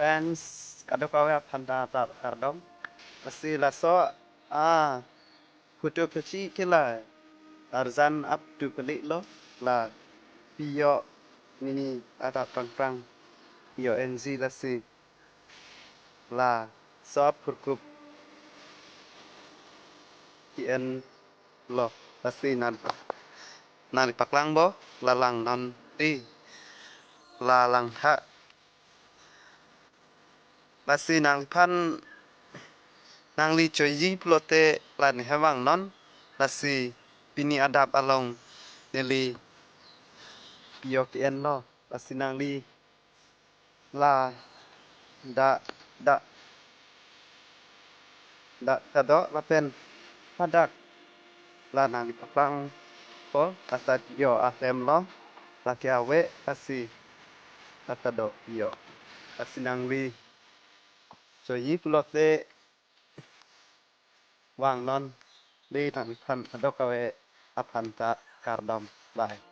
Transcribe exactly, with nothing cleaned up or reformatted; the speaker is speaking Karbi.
Friends, kadokave aphan ta adap kardom. Lasi laso a photo kachikila arjan up to kali lo, la pio neli adap prangprang, pio N G, lasi laso apurkup T N lo, lasi nang, nangli paklang bo, la lang non ti, la lang tha. Lasi nangphan nangli choji pulote la neli vang non, lasi pini adap along neli pio T N lo, lasi nangli la da da da kado lapen hadak la nangli paklang po, asa pio ahem lo, lake ave, lasi la kado pio, lasi nangli choji pulote vang non, di nangphan kadokave aphan ta kardom. Bye.